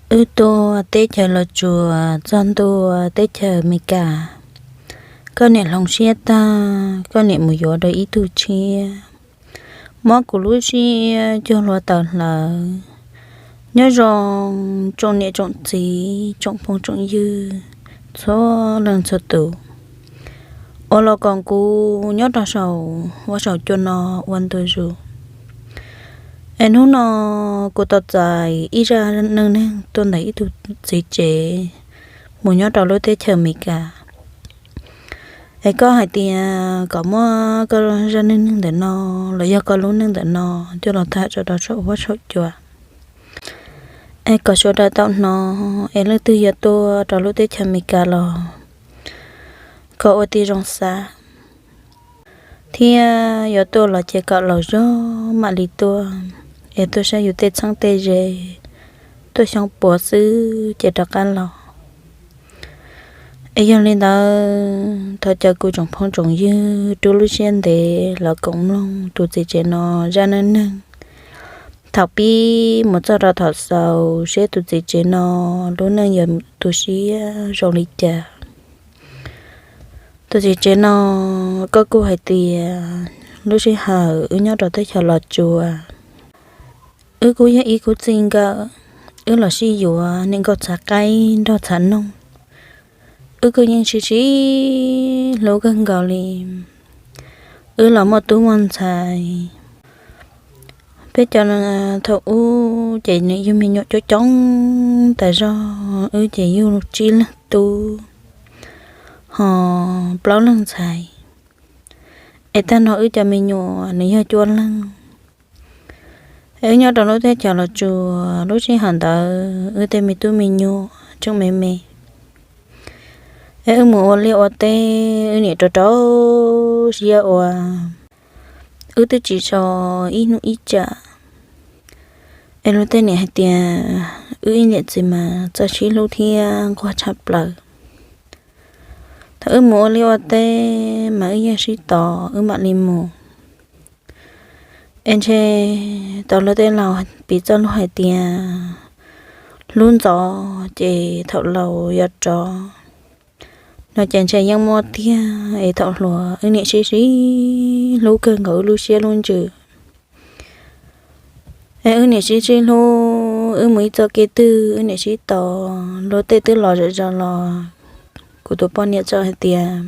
Wb tuaj teb chaws Los Tsuas txog ntua teb chaws Amelikas, koj niam hloov siab tag, koj niam mus yuav rau ib tug tshiab, mob kuv lub siab cuag hlua tawm hlawv. Nyob zoo tsoom niam tsoom txiv, tsoom phooj tsoom ywg, txhua leej txhua tus uas los koom kuv nyob rau saum huab saum cua no ua ntu zus. Es hnub no kuv tau txais ib zaj neej neeg tuaj ntawm ib tug txiv tsev mus nyob rau lub teb chaws Amelikas. Es koj hais tias kom muab koj zaj neej neeg ntawm no los yog koj lub neej ntawm no coj los tham tso rau saum huab saum cua, es kom sawv daws tau hnov, es leej twg yuav tuaj rau lub teb chaws Amelikas los kom ua tib zoo xav, thiab yuav tuaj los ces kom laus zog mam li tuaj, es tuaj saib yus tej txheeb tej ze, tuaj xyoo puav xwb ces rov qab los. Es yog li ntawd thov caw kuv tsoom phooj tsoom ywg rub lub siab ntev los koom mloog tus txiv tsev no zaj neej neeg thaum pib mus txog rau thaum xaus seb tus txiv tsev no lub neej yuav tu siab zoo li cas. Tus txiv tsev no, koj kuj hais tias lub sij hawm wb nyob rau teb chaws Los Tsuas, wb kuj yog ib khub txij nkawm, wb los sib yuav niam nkauj txhav qaib nrog txhav noog, wb kuj yeej sib sib hlub kawg nkaus li. Wb los muaj tub muaj ntxhais, peb cov thaum ub ces nws yug me nyuam coob coob tas zog, wb ces yug tsib leeg tub, ho plaub leeg ntxhais. Es tag nrho wb cov me nyuam nws yog cuaj leeg. Wb nyob rau lub teb chaws Los Tsuas, lub sij hawm ntawd wb tej me tub me nyuam tseem me me. Es wb mus ua liaj ua teb, wb niam rau rau siab ua, wb twb tsis so ib hnub ib tsam. Es luag tej niam hais tias wb ib niam txiv mas txawj sib hlub thiab nquag tshaj plaws. Thaum wb mus ua liaj ua teb mas wb yeej sib tos wb mam li mus. Es ntshe tau luag tej laus piv txoj lus hais tias hlub ntxov ces thaum laus yuav rov no ces ntshe yeej muaj tiag. Es thaum hluas wb niam sib sib hlub kawg nkaus wb lub siab lub ntsws. Es wb niam sib sib hlub, wb mus ib txoj kev twg wb niam sib tos, luag tej twb los zom zaws los kuv tus poj niam txawm hais tias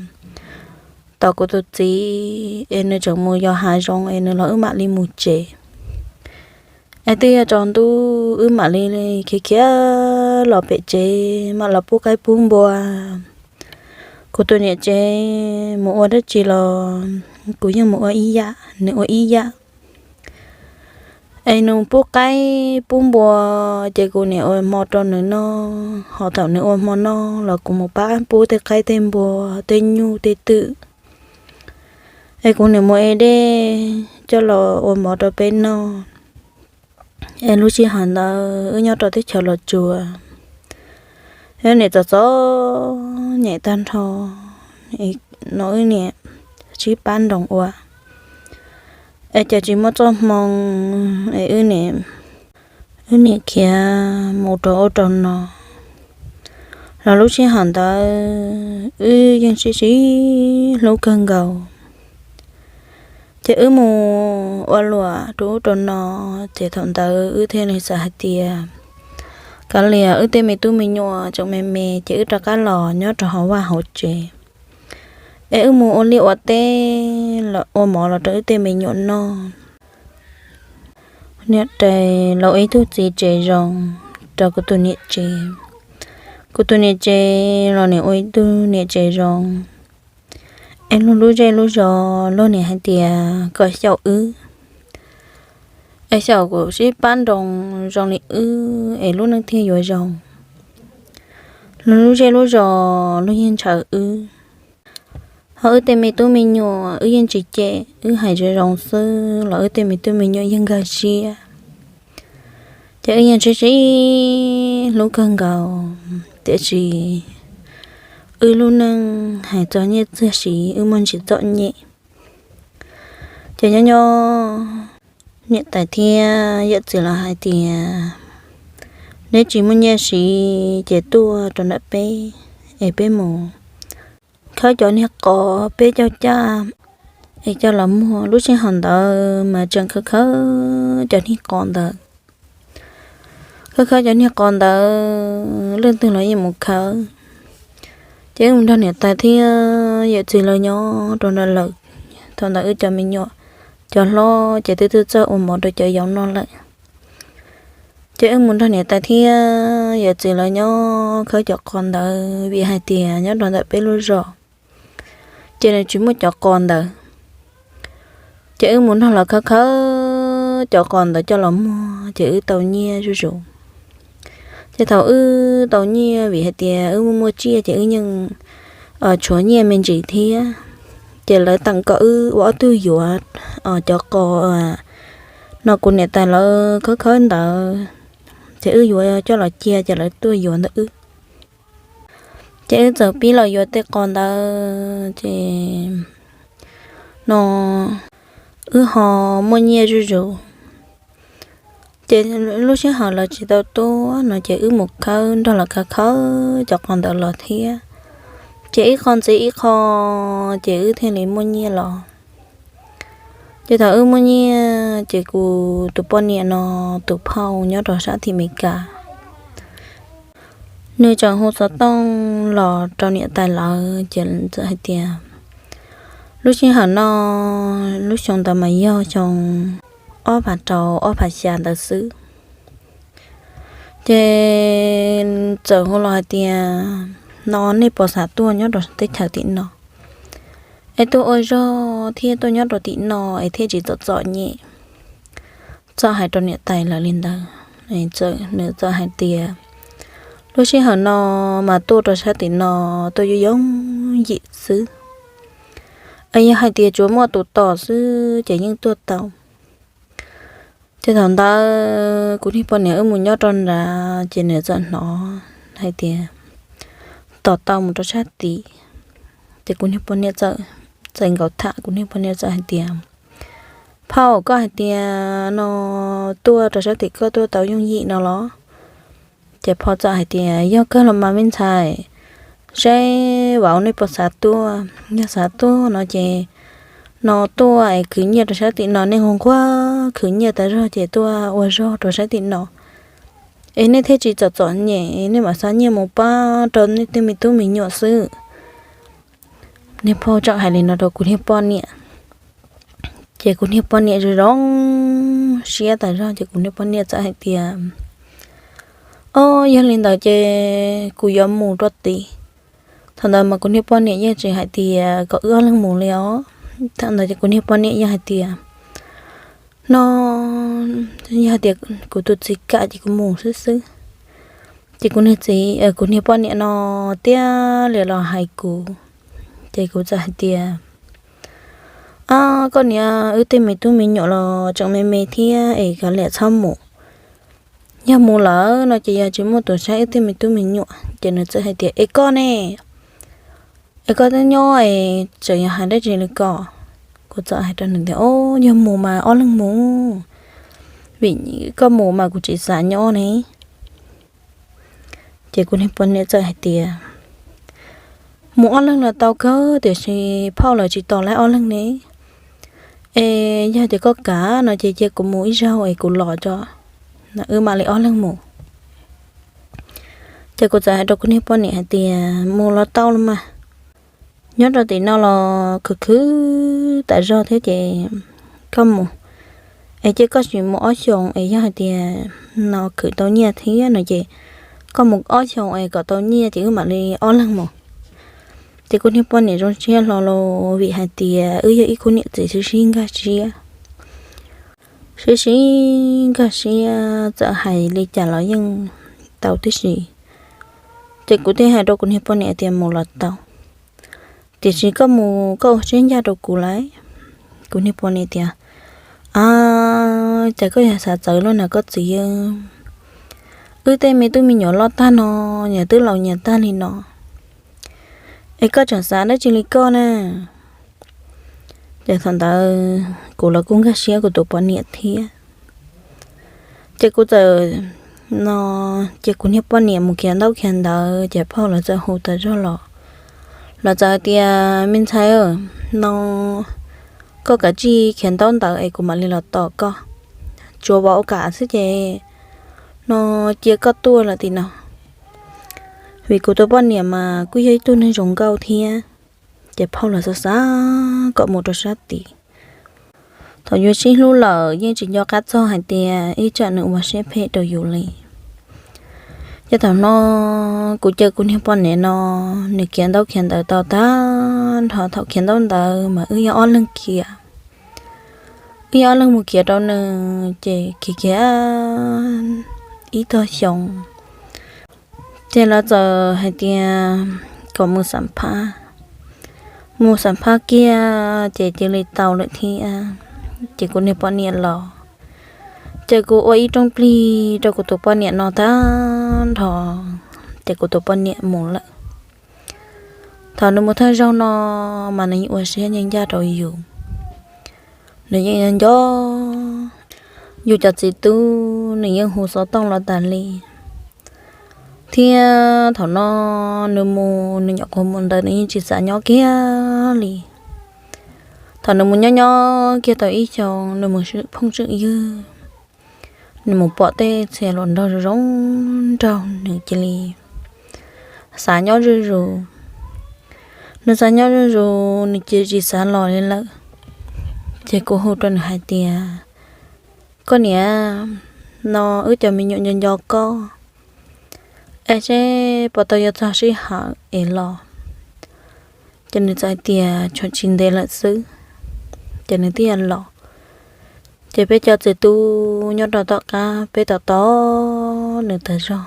tos kuv tus txiv es nws tseem mus yos hav zoov es nws los wb mam li mus tsev. Es twb yog tsaus ntuj wb mam li khiav khiav los pem tsev mam los pub qaib pub npua. Kuv tus niam tsev mus ua dab tsi los kuv yeej mus ua ib yam, nws ua ib yam. Es nws pub qaib pub npua ces kuv niam ua hmo rau nws noj, ho thaum nws ua hmo noj los kuv mus pab pub tej qaib tej npua, tej nyuj tej twm. Es kuv niam mus ev dej coj los ua mov rau peb noj. Es lub sij hawm ntawd wb nyob rau teb chaws Los Tsuas, wb niam txom txom nyem tag nrho, no wb niam sib pab nroos ua, es cas tsis muaj txoj hmoo, es wb niam, wb niam khiav mus rau ub rau no. Los lub sij hawm ntawd wb yeej sib sib hlub kawg nkaus. Ces wb mus ua luam rau ub rau no, ces thaum ntawd wb thiaj li xav hais tias kav liam wb tej me tub me nyuam tseem me me ces wb rov qab los nyob rau hauv vaj hauv tsev, es wb mus ua liaj ua teb los ua mov los rau wb tej me nyuam noj. Niam tes los ua ib tug txiv tsev zoo rau kuv tus niam tsev. Kuv tus niam tsev los nim ua ib tug niam tsev zoo. Es luag lub zej lub zos luag nim hais tias kom xyaum wb, es xyaum kuv sib pab nroos zoo li wb es lub neej thiaj yuav zoo. Luag lub zej lub zos luag yeej ntshaw wb, ho wb tej me tub me nyuam wb yeej tsis cem, wb hais zoo zoo xwb los wb tej me tub me nyuam yeej nkag siab. Ces wb yeej sib sib hlub kawg nkaus, tiam sis wb lub neej hais txog nyiaj txiag siv wb muaj ntsis txom nyem. Ces nyob nyob niam tais thiab yawm txiv los hais tias neb tsis muaj nyiaj siv ces tuaj rau ntawm peb es peb mus khawb cov niag qos peb caj caj es coj los muag. Lub sij hawm ntawd mas tseem khawb khawb cov niag qos ntawd, khawb khawb cov niag qos ntawd leej twg los yeej mus khawb. Ces wb mus nrog niam tais thiab yawm txiv lawv nyob rau nram lawm. Thaum ntawd wb cov me nyuam cov hlob ces twb twb txawj ua mov rau cov yau noj lawm. Ces wb mus nrog niam tais thiab yawm txiv lawv nyob khawb cov qos ntawd vim hais tias nyob rau ntawm peb lub zos ces nws tsis muaj cov qos ntawd. Ces wb mus nrog lawv khawb khawb cov qos ntawd coj los muag ces wb tau nyiaj zuj zus. Ces thaum wb tau nyiaj vim hais tias wb muaj muaj tsiaj ces wb yeej tshuav nyiaj me ntsis thiab. Ces lawv teem kom wb ua ob tug yuav cov qos no kuv niam tais lawv khawb khawb ntawd, ces wb yuav coj los cia ces lawv tuaj yuav ntawm wb. Ces wb txawm pib los yuav tej qos ntawd ces no wb ho muaj nyiaj zuj zus. Ces lub sij hawm lawv tsis tau tuaj no ces wb mus khawb nrog lawv khawb khawb cov qos ntawd los thiab. Ces ib qho ntxiv ib qho ces wb thiaj li muaj nyiaj los. Ces thaum wb muaj nyiaj ces kuv tus poj niam no tus phauj nyob rau sab tim Meskas, nws tseem hu xov tooj los rau niam tais lawv ces txawm hais tias, lub sij hawm no, lub xyoo ntawd mas yog xyoo ob phav rau ob phav xya ntawd xwb. Ces txawm hu los hais tias, no nej puas xav tuaj nyob rau teb chaws tim no es tuaj ua zog thiab tuaj nyob rau tim no es thiaj tsis txom txom nyem? Txawm hais rau niam tais lawv li ntawd, nws txawm hais tias, lub sij hawm no mas tuaj rau sab tim no tuaj yooj yooj yim xwb, es yog hais tias tsuas muaj tus tos xwb ces yeej tuaj tau. Ces thaum ntawd kuv niag poj niam wb mus nyob rau nrad ces nws txawm hnov hais tias tos tau mus rau sab tim. Ces kuv niag poj niam txawm, txawm nkaus tham, kuv niag poj niam txawm hais tias, phauj, koj hais tias no tuaj rau sab tim koj tuaj tau yooj yim no los? Ces phauj txawm hais tias, yog kawg los mas me ntxhais, seb vauv nej puas xav tuaj. Yog xav tuaj no ces no tuaj es khwv nyiaj rau sab tim no, nej nquag nquag khwv nyiaj tas zog ces tuaj ua zog rau sab tim no es nej thiaj tsis txom txom nyem, nej mam xa nyiaj mus pab rau nej tej me tub me nyuam xwb. Niag phauj txawm hais li no rau kuv niag poj niam, ces kuv niag poj niam zoo zoo siab tas zog ces kuv niag poj niam txawm hais tias, o, yog li ntawd ces kuv yuav mus rau tim. Thaum ntawd mas kuv niag poj niam yeej tsis hais tias kom wb ob leeg mus li os. Thaum ntawd ces kuv niag poj niam yeej hais tias, no yog hais tias kuv tus txiv kam ces kuv mus xwb xwb. Ces kuv niag txiv, kuv niag poj niam no tiag li los hais kuv, ces kuv txawm hais tias, o, koj niam, wb tej me tub me nyuam los tseem me me thiab es kav liam txhob mus. Yog mus lawm no ces yog tsis muaj tus saib wb tej me tub me nyuam. Ces nws txawm hais tias, es koj ne, es koj twb nyob es tseem yog hais dab tsi li ko? Kuv txawm hais rau nws tias, o, yog mus mas ob leeg mus, vim koj mus mas kuv tsis xav nyob ne. Ces kuv niag poj niam txawm hais tias, mus ob leeg los tau kawg tiam sis phauj lawv tsis tos lawv ob leeg ne. Es yog tias koj kam no ces cia kuv mus ib zaug es kuv los tso, wb mam li ob leeg mus. Ces kuv txawm hais rau kuv niag poj niam hais tias, mus los tau los mas, nyob rau tim no los khwv khwv tas zog thiab ces koj mus, es cia koj sim mus ob xyoos es yog hais tias no khwv tau nyiaj thiab no ces koj mus ob xyoos es kom tau nyiaj ces wb mam li ob leeg mus. Ces kuv niag poj niam zoo siab hlo los vim hais tias wb yog ib khub niam txiv sib sib nkag siab, sib sib nkag siab txawm hais li cas los yeej tau tib si. Ces kuv thiaj hais rau kuv niag poj niam tias, mus los tau, tiam sis koj mus koj ua siab ncaj rau kuv lauj. Kuv niag poj niam tias, a, cas koj yog xav txawv lub na koj txiv, wb tej me tub me nyuam loj tag no, nyias twb laus nyias tag li no, es koj tseem xav dab tsi li koj na? Ces thaum ntawd kuv los kuj nkag siab kuv tus poj niam thiab. Ces kuv txawm no ces kuv niag poj niam mus khiav ntaub khiav ntawv ces phauj lawv txawm hu tas zog los. Lawv txawm hais tias, Me ntxhais, no koj kav tsij khiav ntaub ntawv es kuv mam li los tos koj. Tsuav vauv kam xwb ces no cia koj tuaj lawm tim no, vim kuv tus poj niam mas kuj yog ib tug neeg zoo nkauj thiab. Ces phauj los xav xav kom mus rau sab tid. Thaum yus sib hlub lawm yeej tsis nco qab txog hais tias ib tsam nws ua siab phem rau yus li. Ces thaum no kuv cia kuv niag poj niam no, nws khiav ntaub khiav ntawv tau tag nrho. Thaum khiav ntaub ntawv mas wb yog ob leeg khiav, wb yog ob leeg mus khiav rau nws ces khiav khiav ib tog xyoo, ces lawv txawm hais tias kom mus xam phab. Mus xam phab kiag ces cia li tau lawm thiab. Ces kuv niag poj niam los, ces kuv ua ib rooj plig rau kuv tus poj niam no tag nrho, ces kuv tus poj niam mus lawm. Thaum nws mus thawj zaug no mas nws yeej ua siab ncaj ncaj rau yus, nws yeej nco yus cov txiv tub, nws yeej hu xov tooj los tas li. Thiab thaum no nws mus, nws nyuam qhuav mus ntawd nws yeej tsis xav nyob kiag li. Thaum nws mus nyob nyob kiag tau ib xyoo, nws mus phooj ywg, nws mus pom tej txhia hluas nraug zoo zoo nraug, nws cia li xav nyob zuj zus. Nws xav nyob zuj zus, nws cia li tsis xav los li lawm. Ces kuv hu rau nws hais tias, Koj niam, no wb cov me nyuam nco nco koj, es seb puas tau yuav txog sij hawm es los. Ces nws txawm hais tias, Tshuav tsis ntev lawm xwb ces nws twb yuav los. Ces peb cov txiv tub nyob rau tom qab peb tos tos nws tas zog.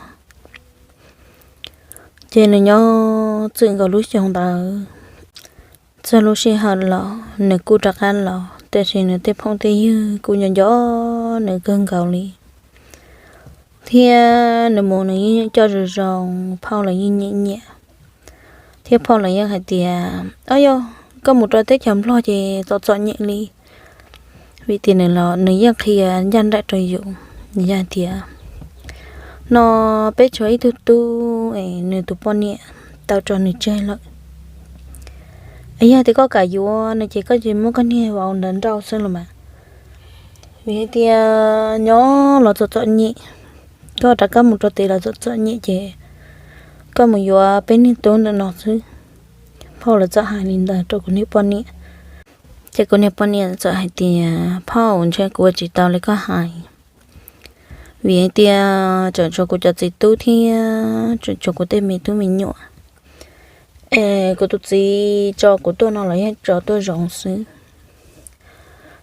Ces nws nyob txwm nkaus lub xyoo ntawd, txog lub sij hawm los nws kuj rov qab los, tiam sis nws tej phooj tej ywg kuj nco nco nws kawg nkaus li. Thiab nws mus nws yeej coj zoo zoo, phauj los yeej nyiam nyiam. Thiab phauj los yeej hais tias, Ob yog koj mus rau teb chaws Nplog ces txom txom nyem li. Vim tias nws los nws yeej qhia ncaj nraim rau yus, nws yeej hais tias, No peb tshuav ib tug tub es nws tus poj niam tau tso nws tseg lawm. Es yog tias koj kam yuav nws ces koj cia li muab koj niag vauv ntawd nrauj xwb los mas. Vim hais tias nyob los txom txom nyem, koj rov qab mus rau tid los txom txom nyem ces koj mus yuav peb niag tub ntawm no xwb. Phauj lawv txawm hais li ntawd rau kuv niag poj niam. Ces kuv niag poj niam txawm hais tias, Phauj, ntshe kuv ua tsis tau li koj hais. Vim hais tias tseem tshuav kuv cov txiv tub thiab tseem tshuav kuv tej me tub me nyuam. Es kuv tus txiv tso kuv tuaj no los yeej tso tuaj zoo xwb,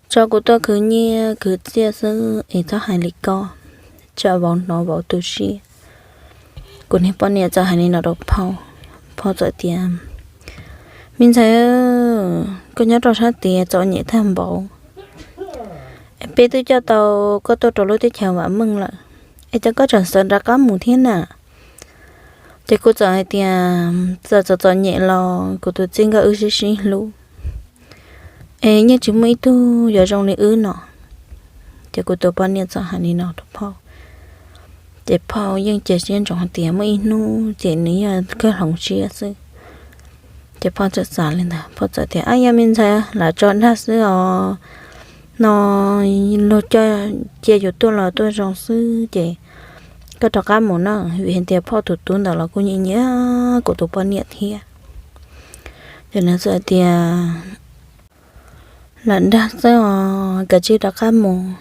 tso kuv tuaj khwv nyiaj khwv txiaj xwb es txhob hais li koj, tsam vauv hnov vauv tu siab. Kuv niag poj niam txawm hais li no rau phauj, phauj txawm tias, Me ntxhais, koj nyob rau sab tid txom nyem tag npaum, peb twb coj tau koj tuaj rau lub teb chaws vam meej lawm, es cas koj tseem xav rov qab mus thiab na? Ces kuv txawm hais tias, Txawm txom txom nyem los kuv tus txij nkawm wb sib sib hlub, es yeej tsis muaj ib tug yuav zoo li wb no. Ces kuv tus poj niam txawm hais li no rau phauj, ces phauj yeej cia siab ntsoov hais tias muaj ib hnub ces nws yog kawg hloov siab xwb. Ces phauj txawm xav li ntawd, phauj txawm tias, Ab, yog me ntxhais, lam tso dag xwb os, no luag coj cia yus tuaj los tuaj zoo xwb ces koj rov qab mus na. Vim hais tias phauj tus tub ntawd los kuj nyiam nyiam kuv tus poj niam thiab. Ces nws txawm tias, Lam dag xwb os, kav tsij rov qab mus.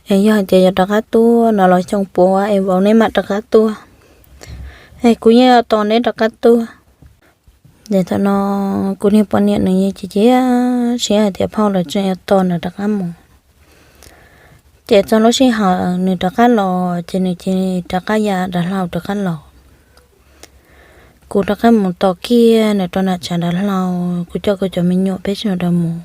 Es yog hais tias yuav rov qab tuaj no los xyoo puav es vauv neb mam rov qab tuaj, es kuv yeej tos neb rov qab tuaj. Ces thaum no kuv niag poj niam nws yeej cia siab hais tias phauj lawv tseem yuav tos nws rov qab mus. Ces txog lub sij hawm nws rov qab los ces nws cia li rov qab ya dav hlau rov qab los. Kuv rov qab mus tos kiag nws rau nram tshav dav hlau, kuv coj kuv cov me nyuam peb sawv daws mus.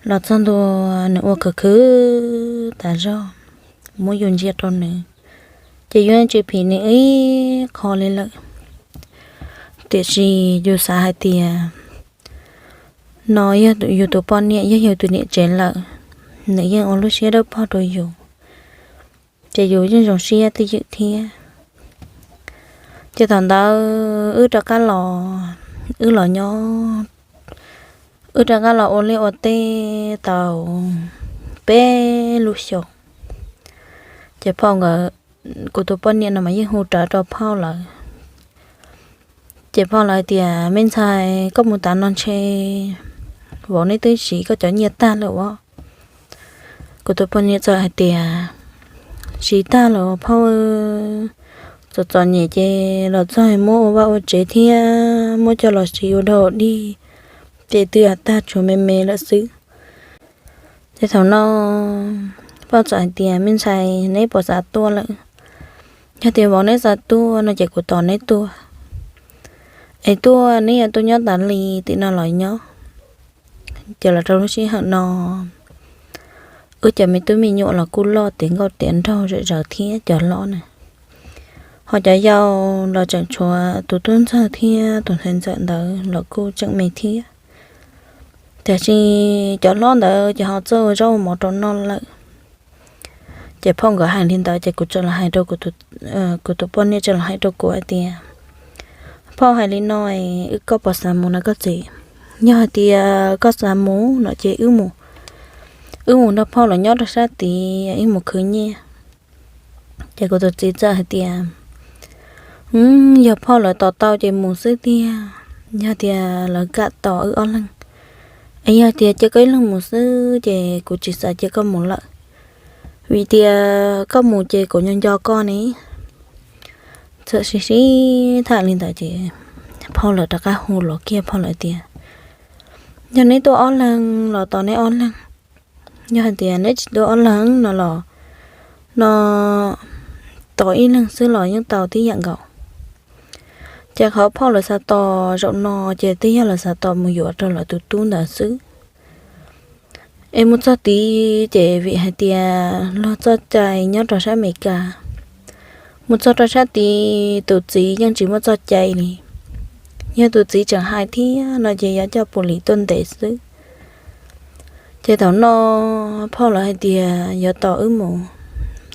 Los txog ntua nws ua khwv khwv tas zog, muab yus ntsia rau nws, ces yus tsis phim nws ib qho li lawm. Tiam sis yus xav hais tias no yog yus tus poj niam, yog yus tus niam tsev lawm, nws yeej ua lub siab dawb paug rau yus. ces yus yeej zoo siab twj ywm thiab. Ces thaum ntawd wb rov qab los, wb los nyob, wb rov qab los ua liaj ua teb tau peb lub xyoos, ces phauj nkawd, kuv tus poj niam no mas yeej hu rawv rau phauj lawm. Ces phauj lawv hais tias, me ntxhais, koj mus tav no ntshe vauv neb twb siv koj cov nyiaj tag lawm as. Kuv tus poj niam txawm hais tias, siv tag lawm phauj, txom txom nyem ces los txog muab ua vaj ua tsev thiab muab coj los siv ua dog ua dig, ces twb tag tshuav me me lawm xwb. Ces thaum no phauj txawm hais tias, me ntxhais, neb puas xav tuaj lawm? Yog tias vauv neb xav tuaj no ces kuv tos neb tuaj. Es tuaj neb yuav tuaj nyob tas li tim no los nyob. Ces los rau lub sij hawm no, wb cov me tub me nyuam los kuj loj tiav nkauj tiav nraug zom zaws thiab cov hlob na. Ho cov yau los tseem tshuav tus tub ntxawg thiab tus ntxhais ntxawm ntawd los kuj tseem me thiab. Tiam sis cov hlob ntawd ces ho txawj ua zaub ua mov rau noj lawm. Ces phauj nkawd hais li ntawd ces kuv txawm los hais rau kuv tus, kuv tus poj niam txawm los hais rau kuv hais tias, phauj hais li no, wb, koj puas xav mus no koj txiv? Yog hais tias koj xav mus no ces wb mus, wb mus nrog phauj los nyob rau sab tid, wb mus khwv nyiaj. Ces kuv tus txiv txawm hais tias, yog phauj lawv tos tau ces mus xwb tiag. Yog tias lawv kam tos wb ob leeg, es yog tias cia koj ib leeg mus xwb ces kuv tsis xav cia koj mus lawm, vim tias koj mus ces kuv nco nco koj ne. Txawm sib sib tham li ntawd ces phauj lawv rov qab hu los kiag phauj lawv tias, yog neb tuaj ob leeg los tos neb ob leeg, yog hais tias neb tsis tuaj ob leeg no los no tos ib leeg xwb los yeej tau tib yam nkaus. Ces qhov phauj lawv xav tos zaum no ces twb yog lawv xav tos mus yuav rau lawv tus tub ntawd xwb. Es mus txog tid ces vim hais tias luag txoj cai nyob rau sab Amelikas, mus txog rau sab tid tus txiv yeej tsis muaj txoj cai li. Yog tus txiv tseem hais thiab no ces yuav coj pus lis tuaj ntes xwb. Ces thaum no phauj lawv hais tias yuav tos wb mus,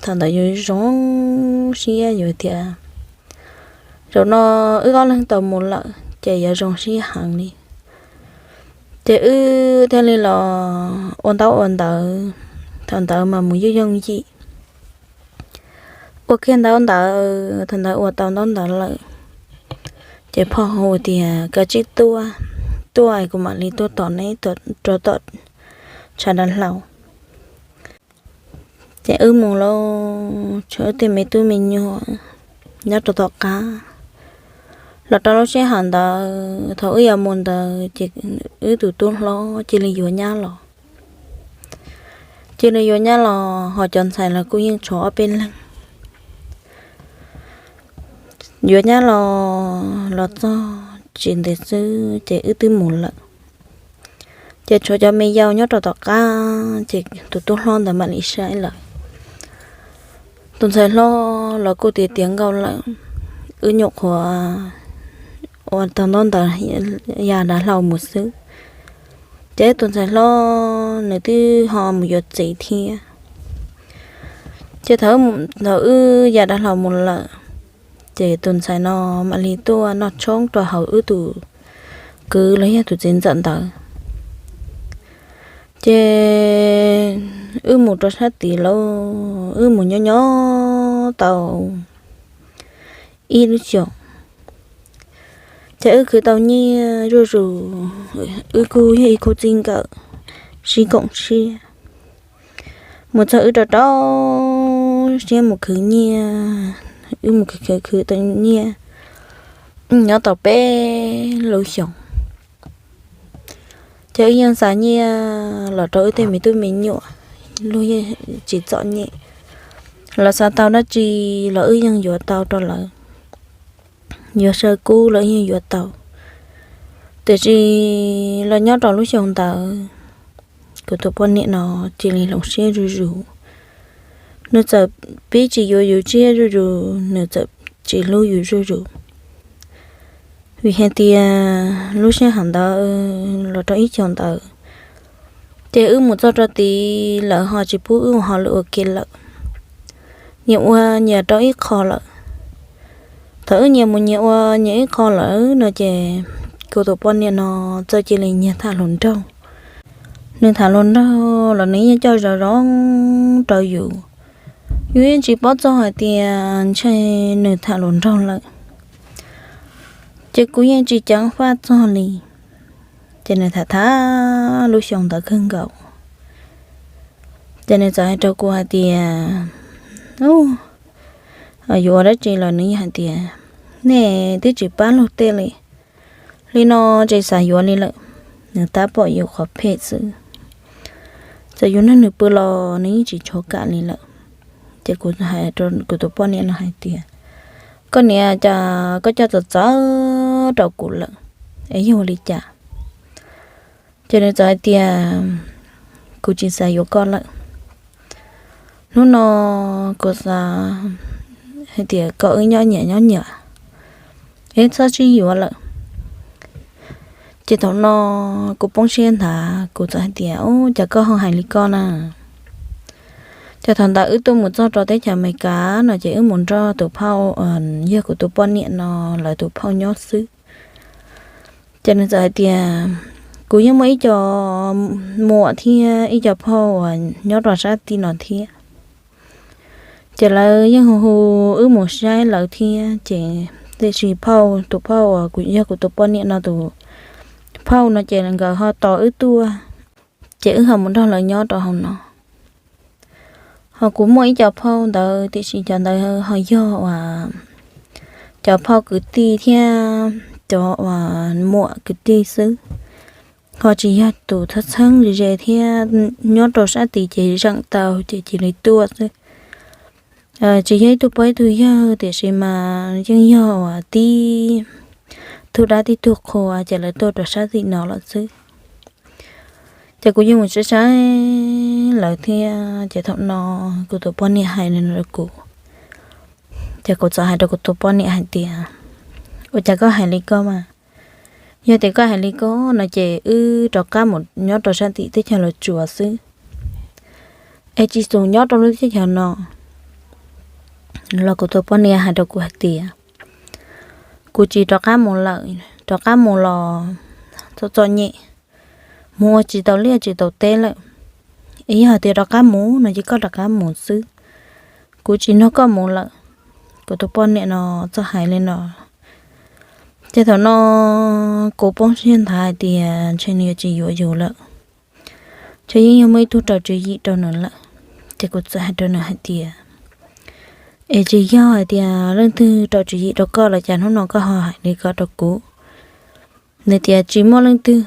thaum ntawd yuav zoo siab yuav tias, zaum no wb ob leeg tau mus lawm ces yuav zoo siab heev li. Ces wb thiaj li los ua ntaub ua ntawv, thaum ntawd mas mus yooj yooj yim. Ua kiag ntaub ntawv, thaum ntawd ua tau ntaub ntawv lawm, ces phauj hu tias, kav tsij tuaj, tuaj kuv mam li tuaj tom neb rau tom tshav dav hlau. Ces wb mus lauj, tshuav wb tej me tub me nyuam nyob rau tom qab. Los rau lub sij hawm ntawd thaum wb yuav mus ntawd ces wb tus tub hlob cia li yuav nyab los. Cia li yuav nyab los ho cov ntxhais los kuj yeej tshuav ob peb leeg. Yuav nyab los, los txog tsis ntev xwb ces wb twb mus lawm. Ces tshuav cov me yau nyob rau tom qab ces tus tub hlob ntawd mam li saib lawm. Tus ntxhais hlob los kuj tiav tiav nkauj lawm, wb nyuam qhuav ua tau ntaub ntawv ya dav hlau mus xwb. Ces tus ntxhais hlob nws twb ho mus yuav txiv thiab. Ces thaum, thaum wb ya dav hlau mus lawm, ces tus ntxhais no mam li tuaj noj tshoob rau hauv wb tus kwv los yog tus txiv ntxawm ntawd. Ces wb mus rau sab tid lauj, wb mus nyob nyob tau ib lub xyoos, ces wb khwv tau nyiaj zuj zus, wb kuj yog ib khub txij nkawm sib koom siab. Mus txog wb rau rau siab mus khwv nyiaj, wb mus khwv khwv khwv tau nyiaj, nyob tau peb lub xyoos. Ces wb yeej xa nyiaj los rau wb tej me tub me nyuam, luag yeej tsis txom nyem. Lawv xav tau dab tsi los wb yeej yuav tau rau lawv, yuav saw kub los wb yeej yuav tau. Tiam sis los nyob rau lub xyoo ntawd, kuv tus poj niam no cia li hloov siab zuj zus. Nws txawm pib tsis yuav yus tsiab zuj zus, nws txawm tsis hlub yus zuj zus. Vim hais tias lub sij hawm ntawd los rau ib xyoos ntawd, ces wb mus txog rau tid lawv ho tsis pub wb mus hauj lwm ua ke lawm. nyias ua nyias rau ib qho lawm. Thaum wb nyias mus nyias ua nyias ib qho lawm no ces kuv tus poj niam no txawm cia li nyiag tham hluas nraug. Nws tham hluas nraug los nws yeej coj zoo zoo rau yus. Yus yeej tsis paub txog hais tias ntshe nws tham hluas nraug lawm, ces kuv yeej tsis ceev faj txog li. Ces nws tham tham lub xyoo ntawd kawg nkaus, ces nws txawm hais rau kuv hais tias, Yuav ua dab tsi lawm? Nws yeej hais tias, Nej twb tsis pab luag tej li, li no tsis xav yuav li lawm. Nws tab pom yus qhov phem xwb, txawm yus nrog nws pw los nws yeej tsis tshua kam li lawm. Ces kuv hais rau kuv tus poj niam no hais tias, Koj niam, cas koj coj txawv txawv rau kuv lawm, es yog ua li cas? Ces nws txawm hais tias, Kuv tsis xav yuav koj lawm. Hnub no kuv xav hais tias kom wb nyob nyias nyob nyias, wb txhob sib yuav lawm. Ces thaum no kuv poob siab nthav, kuv txawm hais tias, Ub, cas koj ho hais li koj na? Ces thaum ntawd wb tuaj mus txog rau teb chaws Amelikas no ces wb mus nrog tus phauj, yog kuv tus poj niam no lawv tus phauj nyob xwb. Ces nws txawm hais tias, Kuv yeej muaj ib co muam thiab ib co phauj uas nyob rau sab tim no thiab. Ces lawv yeej hu hu wb mus saib lawv thiab, ces tiam sis phauj, tus phauj uas yog kuv tus poj niam no tus phauj no ces nkawd ho tos wb tuaj, ces wb ho mus nrog lawv nyob rau hauv no. Ho kuv muaj ib co phauj ntawd, tiam sis cov ntawd ho yog uas cov phauj kwv tij thiab cov uas muam kwv tij xwb, ho tsis yog tus txheeb txheeb ze ze thiab. Nyob rau sab tid ces zeem tau ces cia li tuaj xwb. Tsis yog ib tug pog ib tug yawg, tiam sis mas yeej yog uas tib tug dab tib tug qhua, ces lawv tuaj rau sab tim no lawm xwb. Ces kuv yeej mus saib saib lawv thiab, ces thaum no kuv tus poj niam hais li no rau kuv. Ces kuv txawm hais rau kuv tus poj niam hais tias, Ua cas koj hais li koj mas? Yog tias koj hais li koj no ces wb rov qab mus nyob rau sab tim teb chaws Los Tsuas xwb, es tsis xav nyob rau lub teb chaws no. Los kuv tus poj niam hais rau kuv hais tias, Kuv tsis rov qab mus lawm, rov qab mus los txom txom nyem, mus ua tsis tau liaj tsis tau teb lawm. Es yog hais tias rov qab mus no ces koj rov qab mus xwb, kuv tsis nrog koj mus lawm. Kuv tus poj niam no txawm hais li no. Ces thaum no kuv poob siab nthav hais tias ntshe nws yuav tsis yuav yus lawm, ces yeej yog muaj ib tug rau tswv yim rau nws lawm. Ces kuv txawm hais rau nws hais tias, Es tsis yog hais tias leej twg rau tswv yim rau koj los cas hnub no koj ho hais li ko rau kuv? Nws tias tsis muaj leej twg,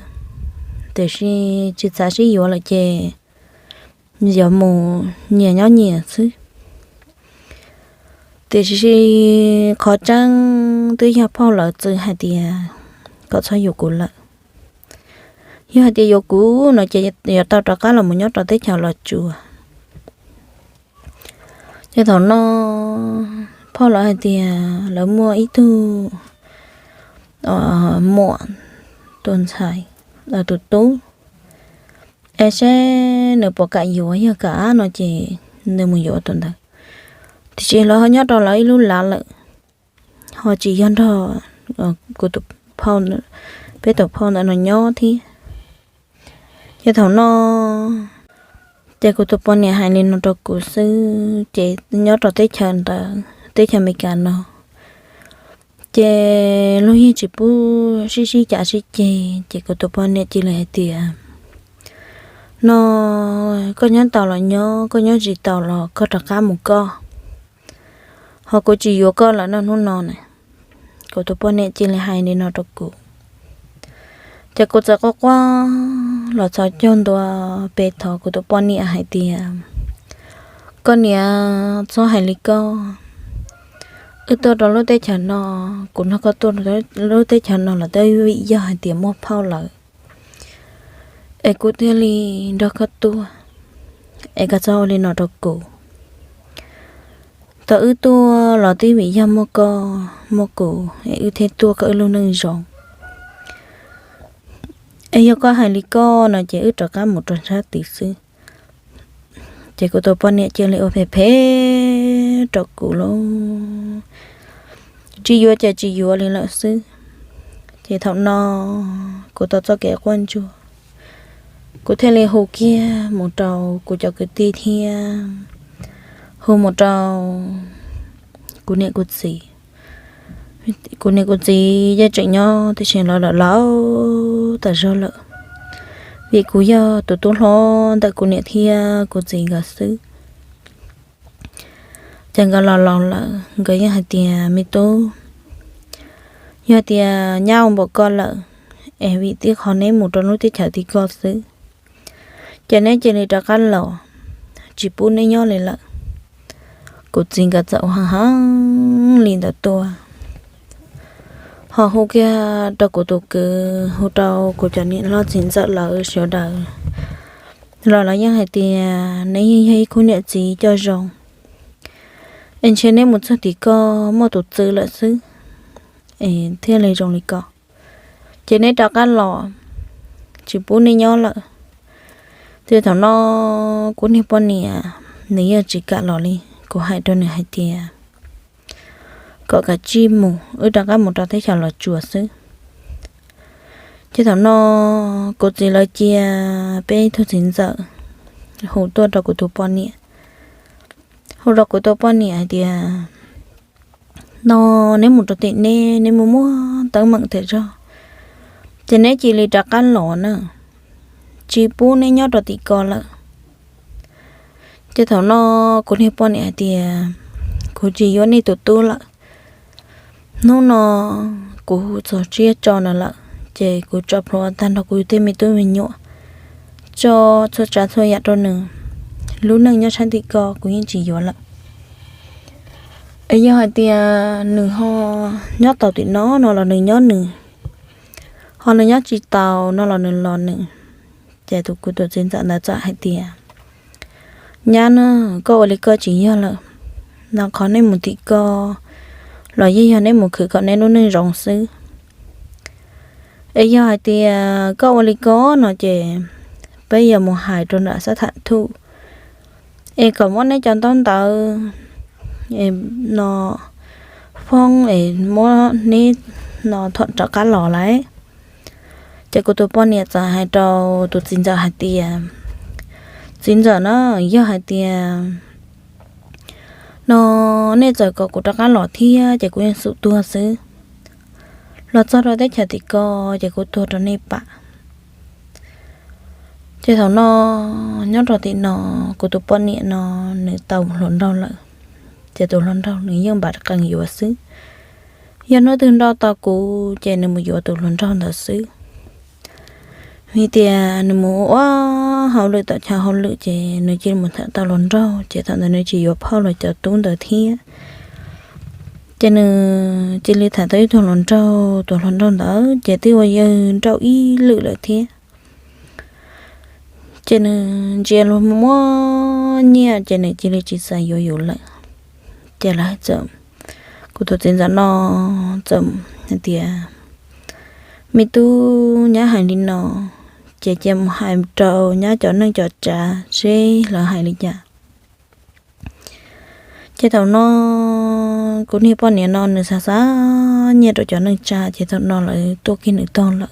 tiam sis tsis txav sib yuav lawm ces yuav mus nyias nyob nyias xwb. Tiam sis qhov tseeb twb yog phauj lawv txwv hais tias kom txhob yuav kuv lawm. Yog hais tias yuav kuv no ces yuav tau rov qab los mus nyob rau teb chaws Los Tsuas. Ces thaum no phauj lawv hais tias lawv muaj ib tug muam, tus ntxhais, tus tub, es seb nws puas kam yuav, yog kam no ces nws mus yuav tus ntawd. Tiam sis lawv ho nyob rau lawv ib lub lav lawm, ho tsis yog nrog kuv tus phauj, peb tus phauj ntawd no nyob thiab. Ces thaum no ces kuv tus poj niam hais li no rau kuv xwb ces nyob rau teb chaws ntawd, teb chaws Amelikas no, ces luag yeej tsis pub sib sib cav sib ceg. Ces kuv tus poj niam cia li hais tias, No koj nyob tau los nyob, koj nyob tsis tau los koj rov qab mus koj, ho kuv tsis yuav koj lawm no hnub no na. Kuv tus poj niam cia li hais li no rau kuv. Ces kuv txawm quaj quaj los txhos caug ntua pem thov kuv tus poj niam hais tias, Koj niam, txhob hais li koj. Wb tuaj rau lub teb chaws no, kuv nrog koj tuaj lub teb chaws no los twb vim yog hais tias muaj phauj lawv es kuv thiaj li nrog koj tuaj, es koj txhob ua li no rau kuv. Thaum wb tuaj los twb vim yog muaj koj muaj kuv es wb thiaj tuaj kom wb lub neej zoo. Es yog koj hais li koj no ces wb rov qab mus rau sab tid xwb. Ces kuv tus poj niam cia li ua phem phem rau kuv lauj, tsis yuav ces tsis yuav li lawm xwb. Ces thaum no kuv tau txoj kev quaj ntsuag, kuv thiaj li hu kiag mus rau kuv cov kwv tij thiab hu mus rau kuv niam kuv txiv. Kuv niam kuv txiv yeej tseem nyob tiam sis lawv laus laus tas zog lawm, vim kuv yog tus tub hlob ntawm kuv niam thiab kuv txiv nkawd xwb. Ces nkawd los laus lawm nkawd yeej hais tias, me tub, yog tias nyab ua npaum ko lawm, es vim tib qho neb mus rau lub teb chaws tim ko xwb, ces neb cia li rov qab los, tsis pub neb nyob li lawm. Kuv txiv nkawd txawm ua heev heev li ntawd tuaj, ho hu kiag rau kuv tus kwv, hu rau kuv cov niam hlob txiv ntxawm lawv sawv daws los lawv yeej hais tias, neb yeej yog ib khub niam txiv coj zoo, es ntshe neb mus txog tim ko muaj tus txwv lawm xwb, es thiaj li zoo li ko, ces neb rov qab los, tsis pub neb nyob lawm. Ces thaum no kuv niag poj niam nws yeej tsis kam los li, kuv hais rau nws hais tias, kom kav tsij mus, wb rov qab mus rau teb chaws Los Tsuas xwb. Ces thaum no kuv txiv lawv cia peb tug txiv ntxawm hu tuaj rau kuv tus poj niam, hu rau kuv tus poj niam hais tias, no neb mus rau tim neb, neb mus muaj teeb meem tiag zog, ces neb cia li rov qab los na, tsis pub neb nyob rau tim ko lawm. Ces thaum no kuv niag poj niam hais tias, kuv tsis yuav nej tus tub lawm. Hnub no kuv hu txog siab tso nws lawm, ces kuv tso plhuav tag nrho kuv tej me tub me nyuam, tso txhua tsav txhua yam rau nws. Lub neej nyob sab tim ko kuv yeej tsis yuav lawm. Es yog hais tias nws ho nyob tau tim no no los nws nyob nws, ho nws nyob tsis tau no los nws los nws. Ces tus kuv tus txiv ntxawm ntawd txawm hais tias, nyab na, koj ua li koj tsis yog lawm, no qhov nej mus tim ko los yeej yog neb mus khwv kom neb lub neej zoo xwb. Es yog hais tias koj ua li ko no ces peb yuav mus hais rau nram xab tham thuj, es kom muab neb cov ntaub ntawv no foob es muab neb no thom rov qab los lawm. Ces kuv tus poj niam txawm hais rau tus txiv ntxawm hais tias, txiv ntxawm na, yog hais tias no nej txawm kom kuv rov qab los thiab ces kuv yeej xum tuag xwb. Los txog rau teb chaws tim ko ces kuv tuag rau nej pam. Ces thaum no nyob rau tim no, kuv tus poj niam no nws tau hluas nraug lawm, ces tus hluas nraug nws yeej npam qees yuav xwb. Yog hnub twg nrauj tau kuv ces nws mus yuav tus hluas nraug ntawd xwb. Vim tias nws mus ua hauj lwm tom chaw hauj lwm ces nws cia li mus tham tau hluas nraug, ces thaum ntawd nws tsis yuav phauj los cov tub ntawd thiab. Ces nws cia li tham tau ib tug hluas nraug, tus hluas nraug ntawd ces twb ua yawg nrauj ib lwm lawm thiab. Ces nws ntsia luag muaj nyiaj ces nws cia li tsis xav yuav yus lawm. Ces lawv txawm, kuv tus txiv ntxawm no txawm hais tias, me tub, nyab hais li no, ces cia mus hais rau nyab cov neej cov tsav seb lawv hais li cas. Ces thaum no kuv niag poj niam no nws xav xa nyiaj rau cov neej tsa, ces thaum no lawv tuaj kiag nws tog lawm.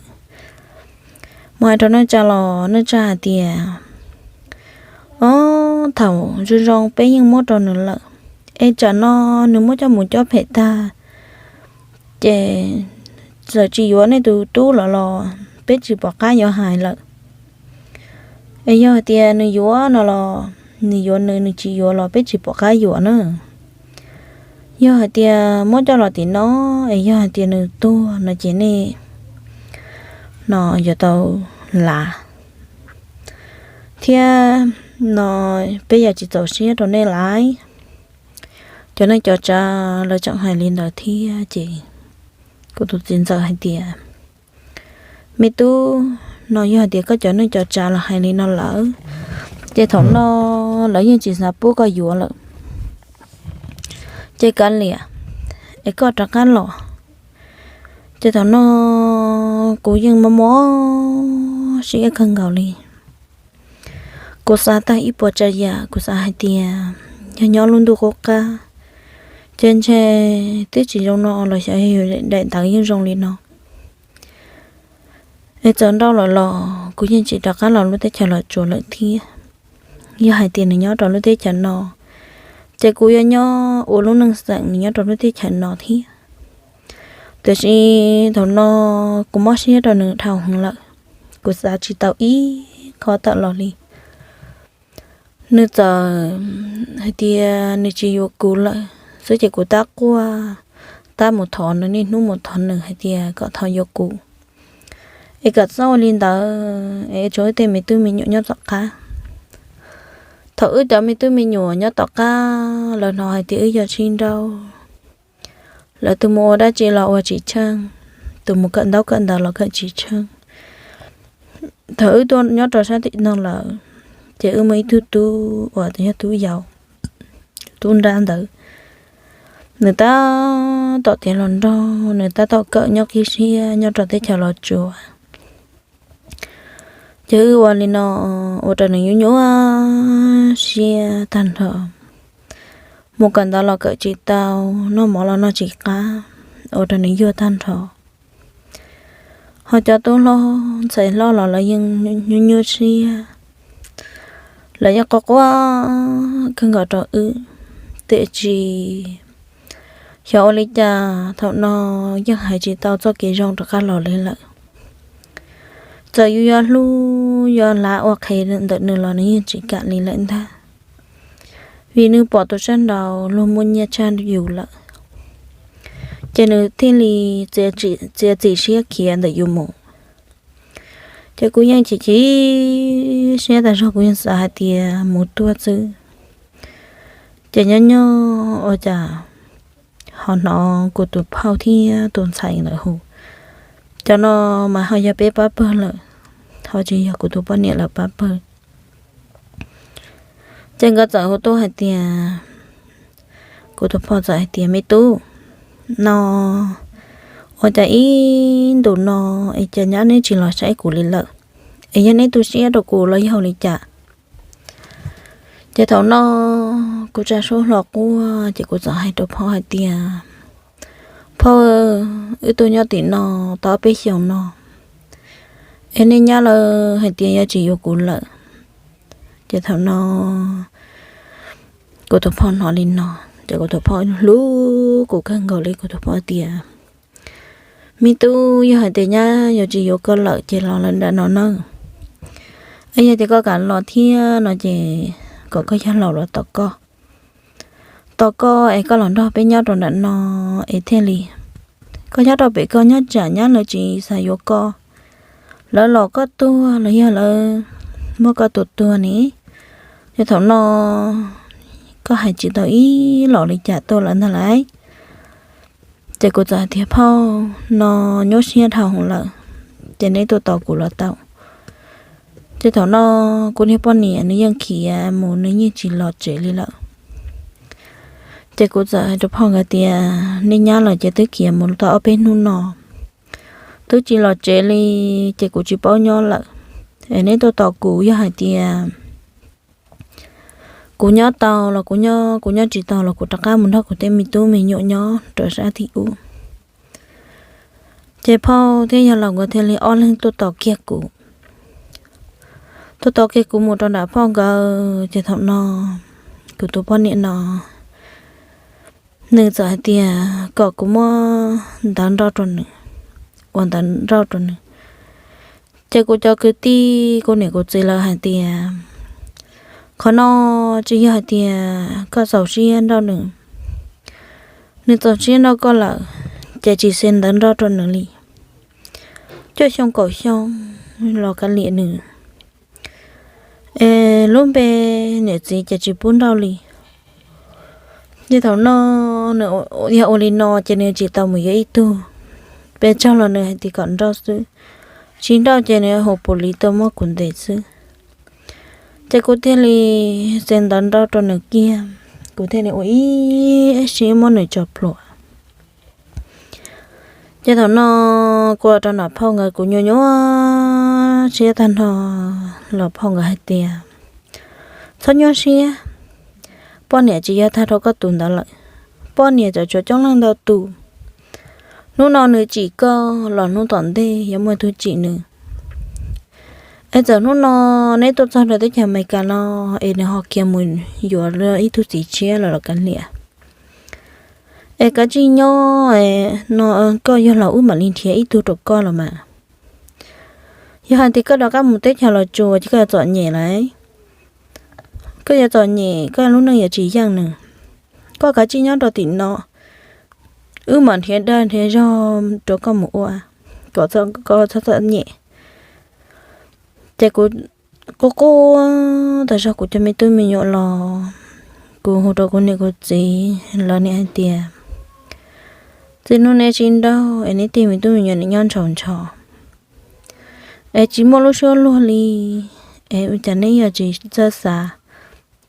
Mus hais rau neej tsa los neej tsa hais tias, ob, thaum zoo zoo peb yeej muab rau nws lawm, es tsam no nws muab coj mus cob phem tag, ces txawm tsis yuav nej tus tub los los peb tsis pom qab yuav hais lawm. Es yog hais tias nws yuav no los nws yuav nws, nws tsis yuav los peb tsis pom qab yuav na. Yog hais tias muab coj los tim no, es yog hais tias nws tuag no ces nej no yuav tau lav thiab no, peb yuav tsis txaus siab rau nej lawm. Cov neej cov tsav lawv tseem hais li ntawd thiab ces kuv tus txiv ntxawm hais tias, me tub, no yog hais tias koj cov neej cov tsav los hais li no lawm, ces thaum no lawv yeej tsis xav pub koj yuav lawm. Ces kav liam, es koj rov qab los. Ces thaum no kuv yeej mob mob siab kawg nkaus li. Kuv xav tag ib puas tsav yam, kuv xav hais tias yog nyob lub ntuj qub qab, Ces ntshe twb tsis zoo no los xyov yog daim ntawv yeej zoo li no. Es txawm nrauj lawm los kuv yeej tsis rov qab los lub teb chaws Los Tsuas lawm thiab. Yog hais tias nws nyob rau lub teb chaws no, ces kuv yuav nyob ua lub neej xeem nws nyob rau lub teb chaws no thiab. Tiam sis thaum no kuv mob siab rau nws dhau heev lawm, kuv xav tsis tau ib qho tawm los li. Nws txawm hais tias nws tsis yuav kuv lawm xwb, ces kuv tab quaj, tab mus thov nws, niaj hnub mus thov nws hais tias kom thov yuav kuv, es kom txhob ua li ntawd es tshuav wb tej me tub me nyuam nyob tom qab. Thaum wb cov me tub me nyuam nyob tom qab, lawv hnov hais tias wb yog sib nrauj, lawv tus mus ua dab tsi los ua tsis tsheej, tus mus kawm ntaub kawm ntawv los kawm tsis tsheej. Thaum wb tuaj nyob rau sab tim no lawm, ces wb muaj ib tug tub uas yog tub yau, tub nrab ntawd, nws tab tom tiav hluas nraug, nws tab tom kawm nyob qib siab nyob rau teb chaws Los Tsuas. Ces wb ua li no ua rau nws nyuaj nyuaj siab tag nrho. Mus kawm ntawv los kawm tsis tau, noj mov los noj tsis qab, ua rau nws yuag tag nrho. Ho cov tub hlob ntxhais hlob los lawv yeej nyuaj nyuaj siab, lawv yeej quaj quaj kawg nkaus rau wb. Tiam sis xyov ua li cas thaum no yeej hais tsis tau txoj kev zoo rov qab los li lawm. Txawm yus yuav hlub yuav lav ua qhev ntawm nws los nws yeej tsis kam li lawm ntag, vim nws pom tus sab nraud luag muaj nyiaj tshaj yus lawm, ces nws thiaj li txiav txim siab khiav ntawm yus mus. Ces kuv yeej chim chim siab tas zog, kuv yeej xav hais tias mus tuag xwb. Ces nyob nyob ua cas ho hnov kuv tus phauj thiab tus ntxhais lawv hu, cov no mas ho yog peb pab pawg lawm, ho tsis yog kuv tus poj niam lawv pab pawg. Ces nkawd txawm hu tuaj hais tias, kuv tus phauj txawm hais tias, me tub, no ua cas ib ntus no es cas nyab neb tsis los saib kuv li lawm, es yog neb tu siab rau kuv los yog li cas? Ces thaum no kuv tsa suab hlo quaj, ces kuv txawm hais rau phauj hais tias, phauj, wb tuaj nyob tim no tau ob peb xyoos no, es nej nyab lawv hais tias yuav tsis yuav kuv lawm. Ces thaum no kuv tus phauj hnov li no, ces kuv tus phauj hlub kuv kawg nkaus li, kuv tus phauj tias, me tub, yog hais tias nyab yuav tsis yuav koj lawm ces los lawm nram no nawb. Yog tias koj kam los thiab no ces kom koj yawg laus los tos koj, tos koj es koj los nrog peb nyob rau nram no es thiaj li, koj nyob rau pem koj nyob tsam nyab lawv tsis xav yuav koj, lawv los koj tuag los yog lawv muab koj tua tuag ne, ces thaum no koj hais tsis tau ib los li cas tuaj lawm ntag lauj. Ces kuv txawm hais tias, phauj, no nyuaj siab dhau hwv lawm, ces neb tuaj tos kuv los tau. Ces thaum no kuv niag poj niam nws yeej khiav mus, nws yeej tsis los tsev li lawm. Ces kuv txawm hais rau phauj nkawd tias, nej nyab los ces twb khiav mus tau ob peb hnub no, twb tsis los tsev li, ces kuv tsis paub nyob lawm, es neb tuaj tos kuv, yog hais tias kuv nyob tau los kuv nyob, kuv nyob tsis tau los kuv rov qab mus nrog kuv tej me tub me nyuam nyob rau sab tim ub. Ces phauj thiab yawg laus nkawd thiaj li ob leeg tuaj tos kiag kuv, tuaj tos kiag kuv mus rau nram phauj nkawd. Ces thaum no kuv tus poj niam no nws txawm hais tias kom kuv muab ntawv nrauj rau nws, ua ntawv nrauj rau nws. Ces kuv cov kwv tij, kuv niam kuv txiv lawv hais tias, qhov no tsis yog hais tias koj txaus siab nrauj nws, nws txaus siab nrauj koj lawm ces tsis xa ntawv nrauj rau nws li. Cuaj xyoo kaum xyoo los kav liam nws, es lub npe niam txiv ces tsis pub nrauj li. Ces thaum no nws yog ua li no ces nws tsis tau mus yuav ib tug, pes tsawg los nws hais tias kom nrauj xwb, tsis nrauj ces nws hu pus lis tuaj muab kuv ntes xwb. Ces kuv thiaj li xa ntawv nrauj rau nws kiag, kuv thiaj li ua ib siab muab nws tso pluam. Ces thaum no kuv los rau nram phauj nkawd, kuv nyuaj nyuaj siab tag nrho, los phauj nkawd hais tias, txhob nyuaj siab, poj niam tsis yog tag rau koj tus ntawd lawm, poj niam txawm tshuav coob leej ntau tus. Hnub no nws tsim koj los hnub tom ntej yuav muaj tus tsim nws. Es txawm hnub no neb tuaj txog rau teb chaws Amelikas no, es nws ho khiav mus yuav ib tug txiv tshiab los los kav liam. Es kav tsij nyob, no koj yog los wb mam li nrhiav ib tug rau koj los mas. Yog hais tias koj rov qab mus teb chaws Los Tsuas ces koj yuav txom nyem lawm. Koj yuav txom nyem, koj lub neej yuav tsis yeej nws. Koj kav tsij nyob rau tim no, wb mam nrhiav dag nrhiav zog rau koj mus ua, kom koj txhob txom nyem. Ces kuv quaj quaj tas zog kuv cov me tub me nyuam los, kuv hu rau kuv niam kuv txiv, lawv nim hais tias, txij hnub neb sib nrauj es neb tej me tub me nyuam nim nyob ntshaus ntsho, es tsis muaj lub suab luag li, es ua cas neb yuav tsis txawj xav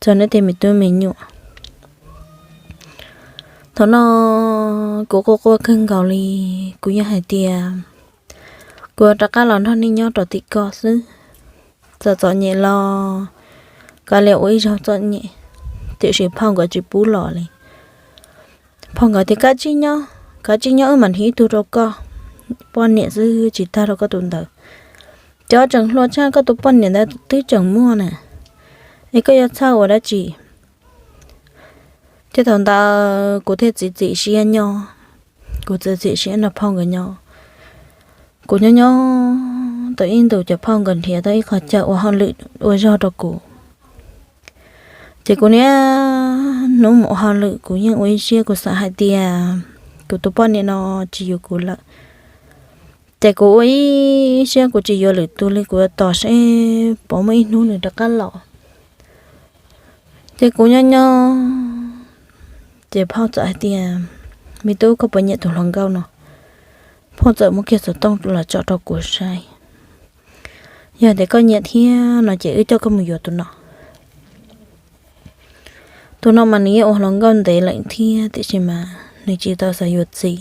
txog neb tej me tub me nyuam? Thaum no kuv quaj quaj kawg nkaus li, kuv yeej hais tias kuv rov qab los nrog nej nyob rau tim ko xwb. Txawm txom nyem los kav liam ua ib zaug txom nyem, tiam sis phauj nkawd tsis pub los li. Phauj nkawd tias kav tsij nyob, kav tsij nyob wb mam nrhiav ib tug rau koj. Poj niam xwb tsis tag rau koj tus ntawd, cov tseem hluas tshaj koj tus poj niam ntawd twb tseem muaj na, es koj yuav txhawj ua dab tsi? Ces thaum ntawd kuv thiaj txiav txim siab nyob, kuv txiav txim siab nrog phauj nkawd nyob. Kuv nyob nyob tau ib ntus ces phauj nkawd nrhiav tau ib qho chaw ua hauj lwm ua zog rau kuv. Ces kuv niaj hnub mus ua hauj lwm, kuv yeej ua ib siab kuv xav hais tias kuv tus poj niam no tsis yuav kuv lawm. Ces kuv ua ib siab kuv tsis yuav lwm tus li, kuv yuav tos seb puas muaj ib hnub nws rov qab los. Ces kuv nyob nyob, ces phauj txawm hais tias, me tub, koj puas nyiam tus hluas nkauj no? Phauj txawm muab kiag xov tooj los tso rau kuv saib. Yog tias koj nyiam thiab no ces wb coj koj mus yuav tus no. Tus no mas nws yeej ua hluas nkauj ntev lawm thiab, tiam sis mas nws tsis tau xav yuav txiv.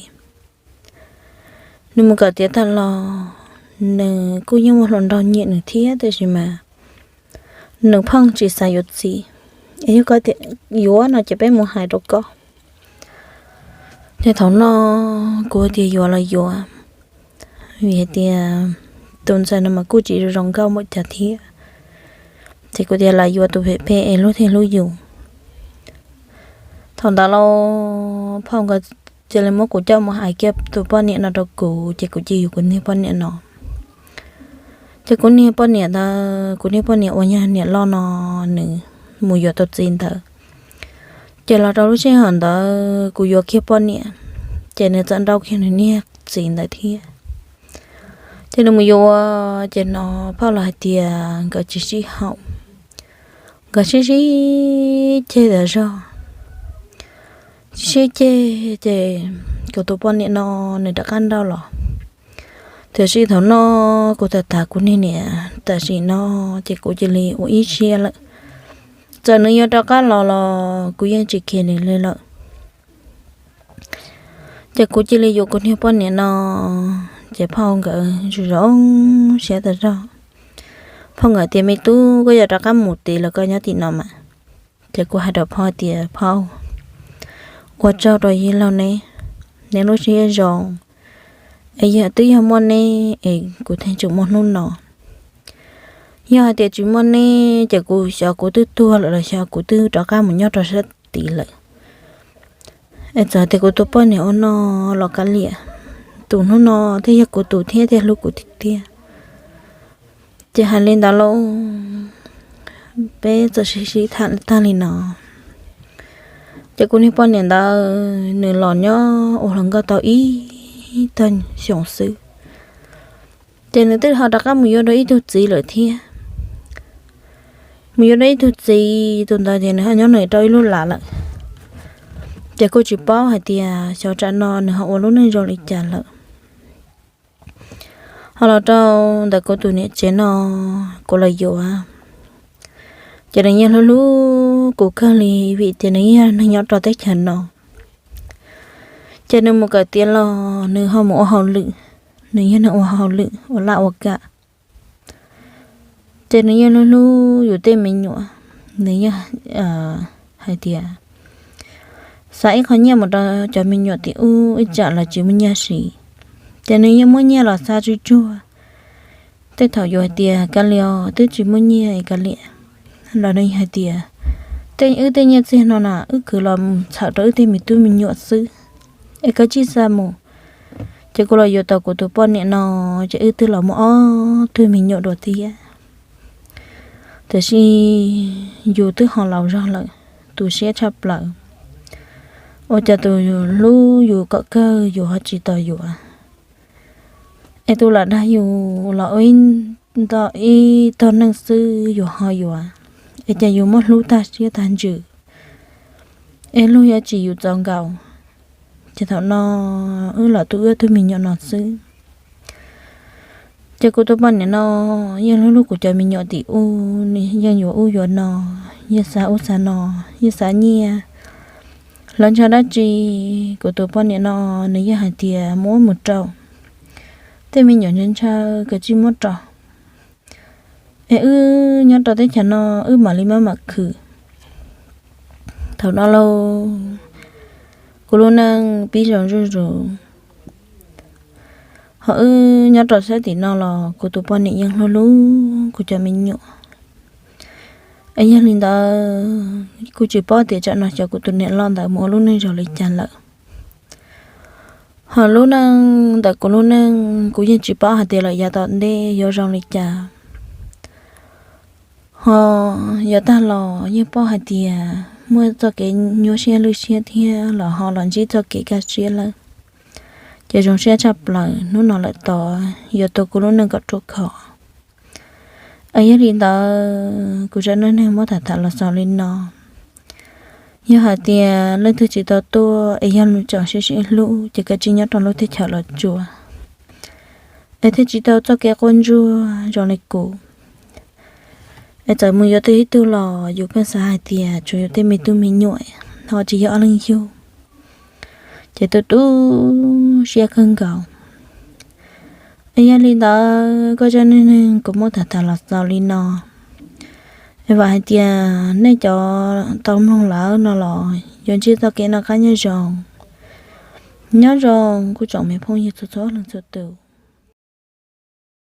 Nws mus kawm tiav tag los, nws kuj yeej muaj hluas nraug nyiam nws thiab, tiam sis mas nws pheej tsis xav yuav txiv. Es yog koj tias yuav no ces peb mus hais rau koj. Ces thaum no kuv tias yuav los yuav, vim hais tias tus ntxhais no mas kuj tsis zoo nkauj npaum cas thiab. Ces kuv tias lam yuav tus phem phem es hlub thiaj hlub yus. Thaum ntawd los phauj nkawd cia li muab kuv coj mus hais kiag tus poj niam no rau kuv, ces kuv cia yuav kuv niag poj niam no. Ces kuv niag poj niam ntawd, kuv niag poj niam uas yog niam loj no, nws mus yuav tus txiv ntawd. Ces los rau lub sij hawm ntawd kuv yuav kiag poj niam, ces nws txawm nrauj kiag nws niag txiv ntawd thiab. Ces nws mus yuav, ces no phauj los hais tias nkawd tsis sib haum, nkawd sib sib ceg tas zog, sib sib ceg ces kuv tus poj niam no nws rov qab nrauj los. Tiam sis thaum no kuv tham tham kuv niag niam tam sim no, ces kuv cia li ua ib siab lawm. Txawm nws yuav rov qab los los kuv yeej tsis khiav nws li lawm. Ces kuv cia li yuav kuv niag poj niam no, ces phauj nkawd zoo zoo siab tas zog. Phauj nkawd tias, me tub, koj yuav rov qab mus tid los koj nyob tim no mas. Ces kuv hais rau phauj tias, phauj, ua tsaug rau yawg laug neb, neb lub siab zoo, es yog twb yog muaj neb es kuv thiaj tseem muaj hnub no. Yog hais tias tsis muaj neb ces kuv xyov kuv twb tuag lawm los xyov kuv twb rov qab mus nyob rau sab tid lawm. Es txawm tias kuv tus poj niam ua no los kav liam, tus hnub no thiaj yog kuv tus thiab thiaj hlub kuv tiag tiag. Ces hais li ntawd lauj, peb txawm sib sib tham tag li no. Ces kuv niag poj niam ntawd nws los nyob ua hluas nkauj tau ib tag xyoo xwb, ces nws twb ho rov qab mus yuav rau ib tug txiv lawm thiab. Mus yuav rau ib tug txiv, tus ntawd ces nws ho nyob nws rau ib lub lav lawm. Ces kuj tsis paub hais tias xyov tsam no nws ho ua lub neej zoo li cas lawm. Ho los rau ntawm kuv tus niam tsev no, kuv los yuav, ces nws yeej hlub hlub kuv kawg li vim tias nws yog neeg nyob rau teb chaws no. Ces nws mus kawm tiav los nws ho mus ua hauj lwm, nws yog neeg ua hauj lwm ua laj ua kam. Ces nws yeej hlub hlub yus tej me nyuam, nws yeej hais tias xa ib qho nyiaj mus rau cov me nyuam tim ub ib tsam los tsis muaj nyiaj siv. Ces nws yeej muab nyiaj los xa tsuj tsuag. Tej thaum yus hais tias kav liam os, twb tsis muaj nyiaj es kav liam, los nws hais tias tej wb tej nyiaj txiag no na wb khwv los mus txhawm rau wb tej me tub me nyuam xwb, es koj cia li xa mus, ces kuv los yuav tau kuv tus poj niam no, ces wb twb los muaj ob tug me nyuam dua thiab. Tiam sis yus twb ho laus zog lawm, tu siab tshaj plaws. Ua cas tus hlub yus kom kawg yus ho tsis tau yuav? Es tus lam dag yus los ua ib tog neej xwb yus ho yuav, es cas yus muab hlub tag siab tag ntsws, es luag yuav tsis yus txaus nkaus. Ces thaum no wb los tu wb tug me nyuam no xwb. Ces kuv tus poj niam no yeej hlub hlub kuv cov me nyuam tim ub, yeej yuav ub yuav no, yeej xa ub xa no, yeej xa nyiaj. Lawv ntshaw dab tsi, kuv tus poj niam no nws yeej hais tias muab mus rau tej me nyuam ntshaw ntshaw, koj cia li muab rau, es wb nyob rau teb chaws no wb mam li maj mam khwv. Thaum no lauj, kuv lub neej pib zoo zuj zus, ho wb nyob rau sab tim no los kuv tus poj niam yeej hlub hlub kuv cov me nyuam. Es yog li ntawd kuv tsis paub tias tsam no xyov kuv tus niam loj ntawd mus ua lub neej zoo li cas lawm. Ho lub neej ntawm kuv lub neej kuv yeej tsis paub hais tias lawm yav tom ntej yuav zoo li cas. Ho yav tag los yeej paub hais tias muaj txoj kev nyuaj siab lwj siab thiab los ho los ntsib txoj kev kaj siab lawm. Ces zoo siab tshaj plaws hnub no lawm tod yuav tu kuv lub neej kom ruaj khov. Es yog li ntawd kuv zaj neej neeg muab tham tham los xaus li no. Yog hais tias leej twg tsis tau tuaj es yog lub tseem sib sib hlub ces koj cia li nyob rau lub teb chaws Los Tsuas, es thiaj tsis tau txoj kev quaj ntsuag zoo li kuv. Es txawm mus yuav tau ib tug los yus pheej xav hais tias tsuas yus tej me tub me nyuam, ho tsis yog ob leeg yug, ces tu tu siab kawg nkaus. Es yog li ntawd koj zaj neej neeg kuv muab tham tham los xaus li no. Es vam hais tias nej cov tau mloog lawm no los yuav ntsib txoj kev noj qab nyob zoo. Nyob zoo kuv tsoom me phooj ywg txhua txhua leej txhua tus.